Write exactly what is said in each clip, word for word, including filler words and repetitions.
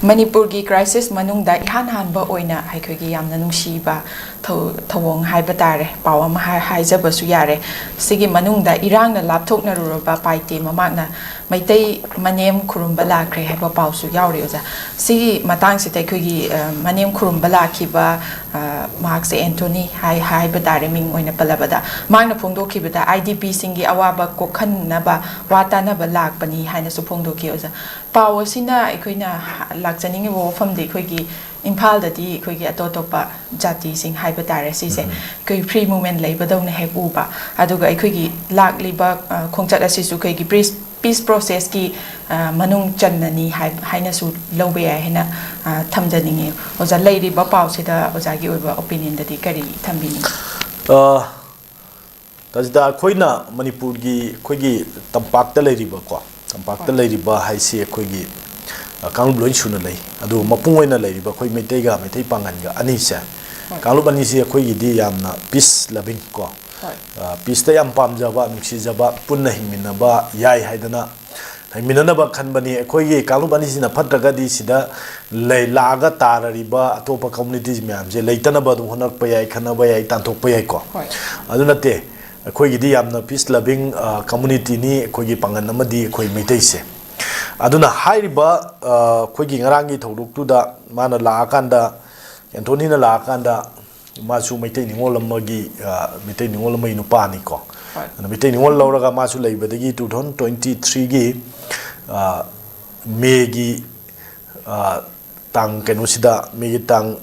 ꯃꯅꯤꯄꯨꯔꯒꯤ crisis ꯃꯅꯨꯡꯗ ꯏꯍꯥꯟ ꯍꯥꯟꯕ ꯑꯣꯏꯅ ꯑꯩꯈꯣꯏꯒꯤ ꯌꯥꯝꯅ ꯅꯨꯡꯁꯤꯕ ꯊꯧ-, ꯊꯧꯑꯣꯡ ꯍꯥꯏꯕ ꯇꯥꯔꯦ, ꯄꯥꯎ ꯑꯃ ꯍꯥꯏ-, ꯍꯥꯏꯖꯕꯁꯨ ꯌꯥꯔꯦ꯫ ꯁꯤꯒꯤ ꯃꯅꯨꯡꯗ ꯏꯔꯥꯡꯅ ꯂꯥꯞꯊꯣꯛꯅꯔꯨꯔꯕ ꯄꯥꯏꯇꯦ ꯃꯃꯥꯛꯅ ꯃꯩꯇꯩ ꯃꯅꯦꯝ ꯈꯨꯔꯨꯝꯕ ꯂꯥꯛꯈ꯭ꯔꯦ ꯍꯥꯏꯕ ꯄꯥꯎꯁꯨ ꯌꯥꯎꯔꯤ, ꯑꯣꯖꯥ꯫ ꯁꯤꯒꯤ ꯃꯇꯥꯡꯁꯤꯗ ꯑꯩꯈꯣꯏꯒꯤ, ꯑ, ꯃꯅꯦꯝ ꯈꯨꯔꯨꯝꯕ ꯂꯥꯛꯈꯤꯕ, ꯑ, ꯃꯍꯥꯛꯁꯦ ꯑꯦꯟꯊꯣꯅꯤ ꯍꯥꯏ-, ꯍꯥꯏꯕ ꯇꯥꯔꯦ, ꯃꯤꯡ ꯑꯣꯏꯅ ꯄꯜꯂꯕꯗ꯫ ꯃꯍꯥꯛꯅ ꯐꯣꯡꯗꯣꯛꯈꯤꯕꯗ, IDPꯁꯤꯡꯒꯤ ꯑꯋꯥꯕ ꯀꯣꯛꯍꯟꯅꯕ ꯋꯥ ꯇꯥꯅꯕ ꯂꯥꯛꯄꯅꯤ ꯍꯥꯏꯅꯁꯨ ꯐꯣꯡꯗꯣꯛꯈꯤ, ꯑꯣꯖꯥ꯫ ꯄꯥꯎ ꯑꯁꯤꯅ ꯑꯩꯈꯣꯏꯅ ꯍ-, ꯂꯥꯛꯆꯅꯤꯡꯉꯤꯕ ꯋꯥꯐꯝꯗꯤ, ꯑꯩꯈꯣꯏꯒꯤ ꯏꯝꯐꯥꯜꯗꯗꯤ ꯑꯩꯈꯣꯏꯒꯤ ꯑꯇꯣꯞ ꯑꯇꯣꯞꯄ ꯖꯥꯇꯤꯁꯤꯡ ꯍꯥꯏꯕ ꯇꯥꯔꯦ, ꯁꯤꯁꯦ ꯎꯝ꯫ ꯑꯩꯈꯣꯏ free movement ꯂꯩꯕꯗꯧꯅ ꯍꯦꯛ ꯎꯕ꯫ ꯑꯗꯨꯒ ꯑꯩꯈꯣꯏꯒꯤ ꯂꯥꯛꯂꯤꯕ, ꯑ, ꯈꯣꯡꯆꯠ ꯑꯁꯤꯁꯨ ꯑꯩꯈꯣꯏꯒꯤ peace, peace processꯀꯤ, ꯑ, ꯃꯅꯨꯡ ꯆꯟꯅꯅꯤ ꯍꯥꯏ-, ꯍꯥꯏꯅꯁꯨ ꯂꯧꯕ ꯌꯥꯏ ꯍꯥꯏꯅ, ꯑ, ꯊꯝꯖꯅꯤꯡꯉꯤ꯫ ꯑꯣꯖꯥ, ꯂꯩꯔꯤꯕ ꯄꯥꯎꯁꯤꯗ ꯑꯣꯖꯥꯒꯤ ꯑꯣꯏꯕ opinionꯗꯗꯤ ꯀꯔꯤ ꯊꯝꯕꯤꯅꯤꯡꯉꯤ? ꯑ, ꯇꯥꯖꯤꯗꯥ, ꯑꯩꯈꯣꯏꯅ ꯃꯅꯤꯄꯨꯔꯒꯤ, ꯑꯩꯈꯣꯏꯒꯤ ꯇꯝꯄꯥꯛꯇ ꯂꯩꯔꯤꯕꯀꯣ, ꯇꯝꯄꯥꯛꯇ ꯍꯣꯏ꯫ ꯂꯩꯔꯤꯕ ꯍꯥꯏꯁꯤ ꯑꯩꯈꯣꯏꯒꯤ, ꯑ, ꯀꯥꯡꯂꯨꯞ ꯂꯣꯏ ꯁꯨꯅ ꯂꯩ꯫ ꯑꯗꯨꯕꯨ ꯃꯄꯨꯡ ꯑꯣꯏꯅ ꯂꯩꯔꯤꯕ ꯑꯩꯈꯣꯏ ꯃꯩꯇꯩꯒ ꯃꯩꯇꯩ ꯄꯥꯉꯟꯒ ꯑꯅꯤꯁꯦ, ꯍꯣꯏ꯫ ꯀꯥꯡꯂꯨꯞ ꯑꯅꯤꯁꯤ ꯑꯩꯈꯣꯏꯒꯤꯗꯤ ꯌꯥꯝꯅ peace loving ꯀꯣ, ꯍꯣꯏ꯫ ꯑ, peaceꯇ ꯌꯥꯝ ꯄꯥꯝꯖꯕ, ꯅꯨꯡꯁꯤꯖꯕ, ꯄꯨꯟꯅ ꯍꯤꯡꯃꯤꯟꯅꯕ ꯌꯥꯏ ꯍꯥꯏꯗꯅ ꯂꯩꯃꯤꯟꯅꯅꯕ ꯈꯟꯕꯅꯤ꯫ ꯑꯩꯈꯣꯏꯒꯤ ꯀꯥꯡꯂꯨꯞ ꯑꯅꯤꯁꯤꯅ ꯐꯠꯇ꯭ꯔꯒꯗꯤ ꯁꯤꯗ ꯂꯩ, ꯂꯥꯛꯑꯒ ꯇꯥꯔꯔꯤꯕ ꯑꯇꯣꯞꯄ communities ꯃꯌꯥꯝꯁꯦ ꯂꯩꯇꯅꯕ ꯑꯗꯨꯝ ꯍꯣꯠꯅꯔꯛꯄ ꯌꯥꯏ, ꯈꯟꯅꯕ ꯌꯥꯏ, ꯇꯥꯟꯊꯣꯛꯄ ꯌꯥꯏꯀꯣ꯫ ꯍꯣꯏ꯫ ꯑꯗꯨ ꯅꯠꯇꯦ, ꯑꯩꯈꯣꯏꯒꯤꯗꯤ ꯌꯥꯝꯅ peace loving, ꯑ, communityꯅꯤ ꯑꯩꯈꯣꯏꯒꯤ ꯄꯥꯡꯒꯜ ꯑꯃꯗꯤ ꯑꯩꯈꯣꯏ ꯃꯩꯇꯩꯁꯦ꯫ ꯑꯗꯨꯅ ꯍꯥꯏꯔꯤꯕ, ꯑ, ꯑꯩꯈꯣꯏꯒꯤ ꯉꯔꯥꯡꯒꯤ ꯊꯧꯗꯣꯛꯇꯨꯗ ꯃꯥꯅ ꯂꯥꯛꯑꯀꯥꯟꯗ, ꯑꯦꯟꯊꯣꯅꯤꯅ ꯂꯥꯛꯑꯀꯥꯟꯗ, ꯃꯥꯁꯨ ꯃꯩꯇꯩ ꯅꯤꯉꯣꯜ ꯑꯃꯒꯤ, ꯑ, ꯃꯩꯇꯩ ꯅꯤꯉꯣꯜ ꯑꯃꯒꯤ ꯅꯨꯄꯥꯅꯤꯀꯣ꯫ ꯍꯣꯏ꯫ ꯑꯗꯨꯅ ꯃꯩꯇꯩ ꯅꯤꯉꯣꯜ ꯂꯧꯔꯒ ꯃꯥꯁꯨ ꯂꯩꯕꯗꯒꯤ two thousand twenty threeꯒꯤ, ꯑ, ꯃꯦꯒꯤ, ꯑ, ꯇꯥꯡ ꯀꯩꯅꯣꯁꯤꯗ, ꯃꯦꯒꯤ ꯇꯥꯡ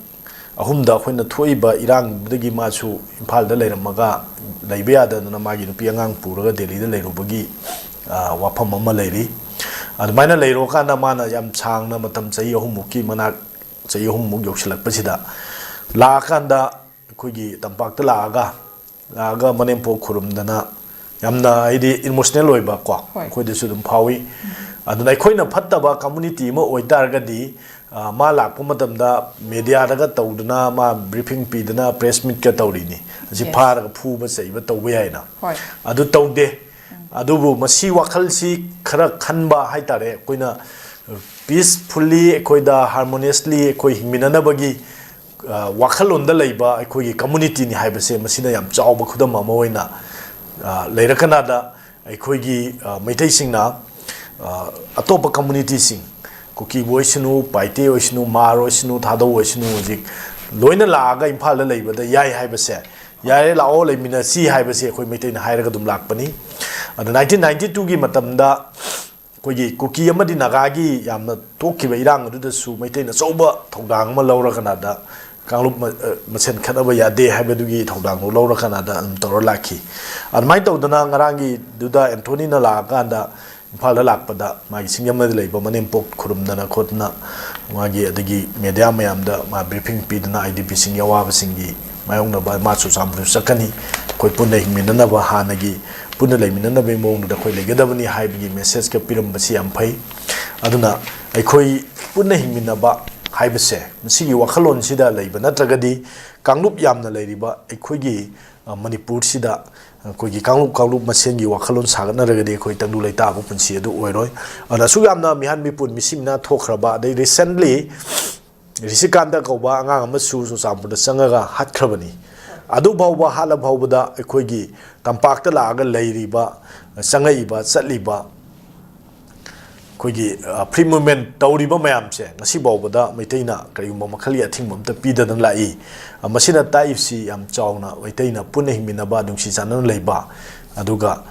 ꯑꯍꯨꯝꯗ ꯑꯩꯈꯣꯏꯅ ꯊꯣꯛꯏꯕ ꯏꯔꯥꯡꯗꯨꯗꯒꯤ ꯃꯥꯁꯨ ꯏꯝꯐꯥꯜꯗ ꯂꯩꯔꯝꯃꯒ ꯂꯩꯕ ꯌꯥꯗꯗꯅ ꯃꯥꯒꯤ ꯅꯨꯄꯤ ꯑꯉꯥꯡ ꯄꯨꯔꯒ ꯗꯦꯜꯂꯤꯗ ꯂꯩꯔꯨꯕꯒꯤ, ꯑ, ꯋꯥꯐꯝ ꯑꯃ ꯂꯩꯔꯤ꯫ ꯑꯗꯨꯃꯥꯏꯅ ꯂꯩꯔꯨꯔꯀꯥꯟꯗ ꯃꯥꯅ ꯌꯥꯝ ꯁꯥꯡꯅ ꯃꯇꯝ ꯆꯍꯤ ꯑꯍꯨꯝꯃꯨꯛꯀꯤ ꯃꯅꯥꯛ, ꯆꯍꯤ ꯑꯍꯨꯝꯃꯨꯛ ꯌꯧꯁꯤꯜꯂꯛꯄꯁꯤꯗ ꯂꯥꯛꯑꯀꯥꯟꯗ ꯑꯩꯈꯣꯏꯒꯤ ꯇꯝꯄꯥꯛꯇ ꯂꯥꯛꯑꯒ, ꯂꯥꯛꯑꯒ ꯃꯅꯦꯝꯄꯣꯛ ꯈꯨꯔꯨꯝꯗꯅ ꯌꯥꯝꯅ ꯍꯥꯏꯗꯤ emotional ꯑꯣꯏꯕ ꯀꯣ, ꯍꯣꯏ꯫ ꯑꯩꯈꯣꯏꯗꯁꯨ ꯑꯗꯨꯝ ꯐꯥꯎꯏ꯫ ꯑꯗꯨꯅ ꯑꯩꯈꯣꯏꯅ ꯐꯠꯇꯕ community ꯑꯃ ꯑꯣꯏꯇꯥꯔꯒꯗꯤ, ꯑ, ꯃꯥ ꯂꯥꯛꯄ ꯃꯇꯝꯗ mediaꯗꯒ ꯇꯧꯗꯅ, ꯃꯥ briefing ꯄꯤꯗꯅ, press meetꯀ ꯇꯧꯔꯤꯅꯤ꯫ ꯑꯁꯤ Yes꯫ ꯐꯥꯔꯒ ꯐꯨꯕ ꯆꯩꯕ ꯇꯧꯕ ꯌꯥꯏꯅ꯫ ꯍꯣꯏ꯫ ꯑꯗꯨ ꯇꯧꯗꯦ꯫ ꯑꯗꯨꯕꯨ ꯃꯁꯤ ꯋꯥꯈꯜꯁꯤ ꯈꯔ ꯈꯟꯕ ꯍꯥꯏꯇꯥꯔꯦ ꯑꯩꯈꯣꯏꯅ, ꯄꯤꯁꯐꯨꯜꯂꯤ, ꯑꯩꯈꯣꯏꯗ ꯍꯥꯔꯃꯣꯅꯤꯌꯁꯂꯤ ꯑꯩꯈꯣꯏ ꯍꯤꯡꯃꯤꯟꯅꯅꯕꯒꯤ, ꯑ, ꯋꯥꯈꯜꯂꯣꯟꯗ ꯂꯩꯕ ꯑꯩꯈꯣꯏꯒꯤ ꯀꯝꯃꯨꯅꯤꯇꯤꯅꯤ ꯍꯥꯏꯕꯁꯦ, ꯃꯁꯤꯅ ꯌꯥꯝ ꯆꯥꯎꯕ ꯈꯨꯗꯝ ꯑꯃ ꯑꯣꯏꯅ, ꯑ, ꯂꯩꯔꯀꯅꯥꯗ ꯑꯩꯈꯣꯏꯒꯤ, ꯑ, ꯃꯩꯇꯩꯁꯤꯡꯅ, ꯑ, ꯑꯇꯣꯞꯄ ꯀꯝꯃꯨꯅꯤꯇꯤꯁꯤꯡ, ꯀꯨꯀꯤꯕꯨ ꯑꯣꯏꯁꯅꯨ, ꯄꯥꯏꯇꯦ ꯑꯣꯏꯁꯅꯨ, ꯃꯥꯔ ꯑꯣꯏꯁꯅꯨ, ꯊꯥꯗꯧ ꯑꯣꯏꯁꯅꯨ, ꯍꯧꯖꯤꯛ ꯂꯣꯏꯅ ꯂꯥꯛꯑꯒ ꯏꯝꯐꯥꯜꯗ ꯂꯩꯕꯗ ꯌꯥꯏ ꯍꯥꯏꯕꯁꯦ, ꯌꯥꯔꯦ, ꯂꯥꯛꯑꯣ, ꯂꯩꯃꯤꯟꯅꯁꯤ ꯍꯥꯏꯕꯁꯤ ꯑꯩꯈꯣꯏ ꯃꯩꯇꯩꯅ ꯍꯥꯏꯔꯒ ꯑꯗꯨꯝ ꯂꯥꯛꯄꯅꯤ꯫ ꯑꯗ ꯅꯥꯏꯟꯇꯤꯟ ꯅꯥꯏꯟꯇꯤ ꯇꯨꯒꯤ ꯃꯇꯝꯗ ꯑꯩꯈꯣꯏꯒꯤ ꯀꯨꯀꯤ ꯑꯃꯗꯤ ꯅꯥꯒꯥꯒꯤ ꯌꯥꯝꯅ ꯊꯣꯛꯈꯤꯕ ꯏꯔꯥꯡ ꯑꯗꯨꯗꯁꯨ ꯃꯩꯇꯩꯅ ꯑꯆꯧꯕ ꯊꯧꯗꯥꯡ ꯑꯃ ꯂꯧꯔꯀꯅꯥꯗ, ꯀꯥꯡꯂꯨꯞ ꯃ-, ꯑ, ꯃꯁꯦꯟ ꯈꯠꯅꯕ ꯌꯥꯗꯦ ꯍꯥꯏꯕꯗꯨꯒꯤ ꯊꯧꯗꯥꯡꯗꯨ ꯂꯧꯔꯀꯅꯥꯗ ꯑꯗꯨꯝ ꯇꯧꯔ ꯂꯥꯛꯈꯤ꯫ ꯑꯗꯨꯃꯥꯏꯅ ꯇꯧꯗꯅ ꯉꯔꯥꯡꯒꯤꯗꯨꯗ ꯑꯦꯟꯊꯣꯅꯤꯅ ꯂꯥꯛꯑꯀꯥꯟꯗ, ꯏꯝꯐꯥꯜꯗ ꯂꯥꯛꯄꯗ ꯃꯥꯒꯤ ꯁꯤꯡꯖꯃꯩꯗ ꯂꯩꯕ ꯃꯅꯦꯝꯄꯣꯛ ꯈꯨꯔꯨꯝꯗꯅ ꯈꯣꯠꯇꯅ, ꯃꯥꯒꯤ, ꯑꯗꯒꯤ ꯃꯦꯗꯤꯌꯥ ꯃꯌꯥꯝꯗ ꯃꯥ ꯕ꯭ꯔꯤꯐꯤꯡ ꯄꯤꯗꯅ, ꯑꯥꯏ ꯗꯤ ꯄꯤꯁꯤꯡꯒꯤ ꯑꯋꯥꯕꯁꯤꯡꯒꯤ ꯃꯥꯌꯣꯛꯅꯕ, ꯃꯥ ꯆꯨꯔꯆꯥꯟꯄꯨꯔ ꯆꯠꯀꯅꯤ, ꯑꯩꯈꯣꯏ ꯄꯨꯟꯅ ꯍꯤꯡꯃꯤꯟꯅꯅꯕ, ꯍꯥꯟꯅꯒꯤ ꯄꯨꯟꯅ ꯂꯩꯃꯤꯟꯅꯅꯕꯒꯤ ꯃꯑꯣꯡꯗꯨꯗ ꯑꯩꯈꯣꯏ ꯂꯩꯒꯗꯕꯅꯤ ꯍꯥꯏꯕꯒꯤ ꯃꯦꯁꯦꯖꯀ ꯄꯤꯔꯝꯕꯁꯤ ꯌꯥꯝ ꯐꯩ꯫ ꯑꯗꯨꯅ ꯑꯩꯈꯣꯏ ꯄꯨꯟꯅ ꯍꯤꯡꯃꯤꯟꯅꯕ ꯍꯥꯏꯕꯁꯦ, ꯃꯁꯤꯒꯤ ꯋꯥꯈꯜꯂꯣꯟꯁꯤꯗ ꯂꯩꯕ ꯅꯠꯇ꯭ꯔꯒꯗꯤ, ꯀꯥꯡꯂꯨꯞ ꯌꯥꯝꯅ ꯂꯩꯔꯤꯕ ꯑꯩꯈꯣꯏꯒꯤ, ꯑ, ꯃꯅꯤꯄꯨꯔꯁꯤꯗ ꯑꯩꯈꯣꯏꯒꯤ ꯀꯥꯡꯂꯨꯞ ꯀꯥꯡꯂꯨꯞ ꯃꯁꯦꯟꯒꯤ ꯋꯥꯈꯜꯂꯣꯟ ꯁꯥꯒꯠꯅꯔꯒꯗꯤ ꯑꯩꯈꯣꯏ ꯇꯪꯗꯨ ꯂꯩꯇꯥꯕ ꯄꯨꯟꯁꯤ ꯑꯗꯨ ꯑꯣꯏꯔꯣꯏ꯫ ꯑꯗꯨꯅ ꯑꯁꯨꯛ ꯌꯥꯝꯅ ꯃꯤꯍꯥꯟ ꯃꯤꯄꯨꯟ ꯃꯤꯁꯤ ꯃꯤꯅꯥ ꯊꯣꯛꯈ꯭ꯔꯕ, ꯑꯗꯩ ꯔꯤꯁꯦꯟꯠꯂꯤ ꯔꯤꯁꯤꯀꯥꯟꯇ ꯀꯧꯕ ꯑꯉꯥꯡ ꯑꯃꯁꯨ ꯆꯨꯔꯆꯥꯟꯄꯨꯔꯗ ꯆꯪꯉꯒ ꯍꯥꯠꯈ꯭ꯔꯕꯅꯤ꯫ ꯑꯗꯨ ꯐꯥꯎꯕ, ꯍꯥꯠꯂ ꯐꯥꯎꯕꯗ ꯑꯩꯈꯣꯏꯒꯤ ꯇꯝꯄꯥꯛꯇ ꯂꯥꯛꯑꯒ ꯂꯩꯔꯤꯕ, ꯆꯪꯉꯛꯏꯕ, ꯆꯠꯂꯤꯕ ꯑꯩꯈꯣꯏꯒꯤ, ꯑ, ꯐ꯭ꯔꯤ ꯃꯨꯚꯃꯦꯟꯠ ꯇꯧꯔꯤꯕ ꯃꯌꯥꯝꯁꯦ ꯉꯁꯤ ꯐꯥꯎꯕꯗ ꯃꯩꯇꯩꯅ ꯀꯔꯤꯒꯨꯝꯕ ꯃꯈꯜꯒꯤ ꯑꯊꯤꯡꯕ ꯑꯝꯇ ꯄꯤꯗꯗꯅ ꯂꯥꯛꯏ꯫ ꯑ, ꯃꯁꯤꯅ ꯇꯥꯛꯏꯕꯁꯤ ꯌꯥꯝ ꯆꯥꯎꯅ ꯃꯩꯇꯩꯅ ꯄꯨꯟꯅ ꯍꯤꯡꯃꯤꯟꯅꯕ, ꯅꯨꯡꯁꯤ ꯆꯥꯟꯅꯅ ꯂꯩꯕ, ꯑꯗꯨꯒ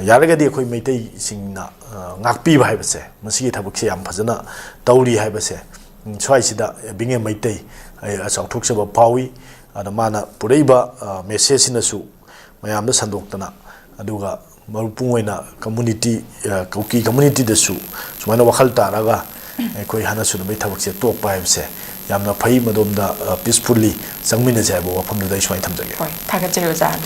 ꯌꯥꯔꯒꯗꯤ ꯑꯩꯈꯣꯏ ꯃꯩꯇꯩꯁꯤꯡꯅ, ꯑ, ꯉꯥꯛꯄꯤꯕ ꯍꯥꯏꯕꯁꯦ, ꯃꯁꯤꯒꯤ ꯊꯕꯛꯁꯦ ꯌꯥꯝ ꯐꯖꯅ ꯇꯧꯔꯤ ꯍꯥꯏꯕꯁꯦ, ꯎꯝ, ꯁ꯭ꯋꯥꯏꯁꯤꯗ ꯕꯤꯡ ꯑꯦ ꯃꯩꯇꯩ ꯑꯩ ꯆꯥꯎꯊꯣꯛꯆꯕ ꯐꯥꯎꯏ꯫ ꯑꯗ ꯃꯥꯅ ꯄꯨꯔꯛꯏꯕ, ꯑ, ꯃꯦꯁꯦꯖꯁꯤꯅꯁꯨ ꯃꯌꯥꯝꯗ ꯁꯟꯗꯣꯛꯇꯅ, ꯑꯗꯨꯒ ꯃꯄꯨꯡ ꯑꯣꯏꯅ ꯀꯝꯃꯨꯅꯤꯇꯤ, ꯑ, ꯀꯨꯀꯤ ꯀꯝꯃꯨꯅꯤꯇꯤꯗꯁꯨ ꯁꯨꯃꯥꯏꯅ ꯋꯥꯈꯜ ꯇꯥꯔꯒ ꯑꯩꯈꯣꯏ ꯍꯥꯟꯅ ꯁꯨꯅꯕꯒꯤ ꯊꯕꯛꯁꯦ ꯇꯣꯛꯄ ꯍꯥꯏꯕꯁꯦ ꯌꯥꯝꯅ ꯐꯩ꯫ ꯃꯗꯣꯝꯗ, ꯑ, ꯄꯤꯁꯐꯨꯜꯂꯤ ꯆꯪꯃꯤꯟꯅꯁꯦ ꯍꯥꯏꯕ ꯋꯥꯐꯝꯗꯨꯗ ꯑꯩ ꯁꯨꯃꯥꯏꯅ ꯊꯝꯖꯒꯦ꯫ ꯍꯣꯏ, ꯊꯥꯒꯠꯆꯔꯤ ꯑꯣꯖꯥ꯫ ꯑꯗꯨ